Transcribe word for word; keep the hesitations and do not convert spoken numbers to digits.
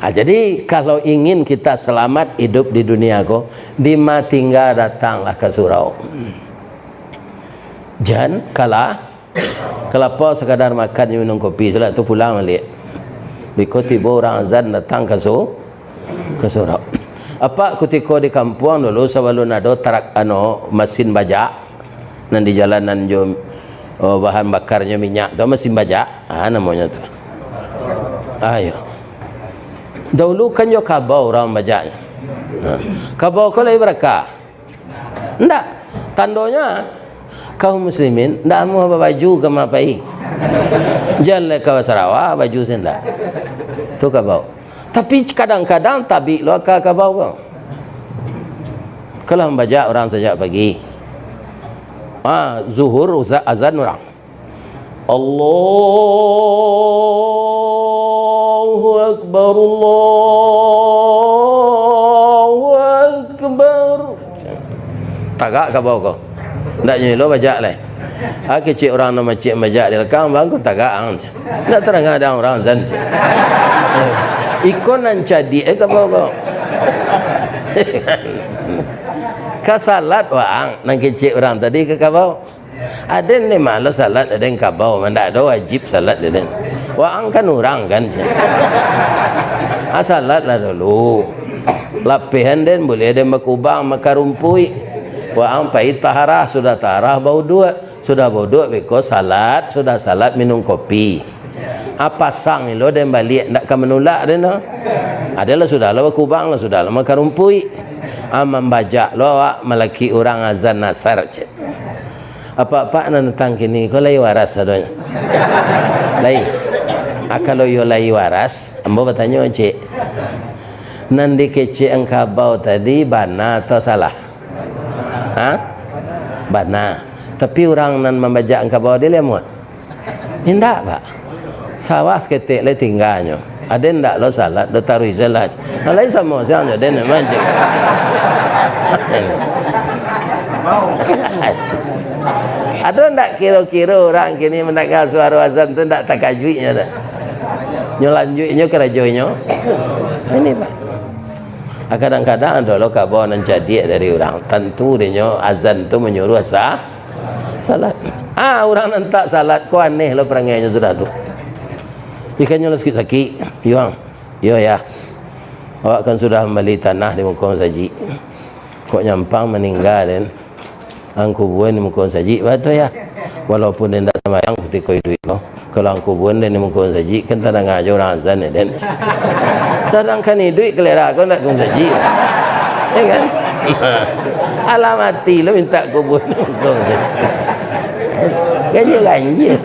Ah, jadi, kalau ingin kita selamat hidup di dunia ko, dima tingga datanglah ka surau. Jan, kalah, kalapa sakadar makan jo minum kopi, sudah tu pulang baliak. Biko tibo urang azan datang ka su-, ka surau. Apak kutiko di kampuang dulu, sabalun ado tarak, ano, masin bajak, nan di jalanan jo, oh, bahan bakarnyo minyak tu, masin bajak, ah, namonyo tu. Ayo. Dahulu kan jo kabau urang bajaknyo. Nah, kabau ko lai barakah? Ndak. Tandonyo, kaum muslimin ndak amuah babaju ka ma pai. Jan lai ka basarawa, baju se ndak. Tu kabau. Tapi kadang-kadang tabik lo ka kabau ko. Kalau bajak urang sajak pagi. Ah, zuhur uza-, azan urang. Allahu Akbar, Allahu Akbar. Tagak kabau ko. Ndak nyo lo bajak lai. Ah, kecek urang nan macik bajak di lakang, bang, ko tagak ang. Ndak tarang ada urang azan. Iko nan cadiak, eh, kabau ko. Ka salat waang, nan kecek urang tadi ka kabau. Aden ni malas salat, aden kabau, mandak ado wajib salat aden. Waang kan urang kan, cek. Ah, salatlah dulu. Lapehan den, buliah den bakubang, makarumpuik. Waang pai taharah, sudah taharah bauduak. Sudah bauduak, beko salat, sudah salat minum kopi. Ah, pasang ilo den baliak, ndak ka manulak den, no. Aden lah, sudahlah bakubang lah, sudahlah makarumpuik. Ah, mambajak lo awak malaki urang azan asar, cek. Apak-apak nan datang kini ko lai waras sadonyo? Lai. Ah, kalau iyo lai waras, ambo batanyo, cek. Nan dikecek ang kabau tadi bana atau salah? Ha? Bana. Tapi urang nan mambajak ang kabau tadi lai amuah? Indak, Pak. Sawah saketek lai tingganyo. Aden ndak lo salat, do taruih salat. Nah, lain samo siang jo den, memang cek. Ado ndak kiro-kiro urang kini mandanga suaro azan tu ndak takajuiknyo dah? Nyo lanjuiknyo karajonyo. Ini, Pak. Ah, kadang-kadang ado lo kabau nan cadiak dari urang. Tantu dinyo azan tu manyuruah sa-, salat. Ah, urang nan tak salat ko aneh lo parangainyo sudah tu. Ikannyo lah sakik-sakik, yuang. Yo, ya. Awak kan sudah mambali tanah di muko masajik. Kok nyampang maningga den, ang kubuan di muko masajik, batua ya. Walaupun den ndak sambayang kutiko iduik ko, kalau ang kubuan den di muko masajik, kan tadanga jo urang azan ya den. Sadangkan iduik kalera ko ndak ka masajik. Ya kan? Alah mati lo minta kubuan di muko masajik. Ganjil-ganjil.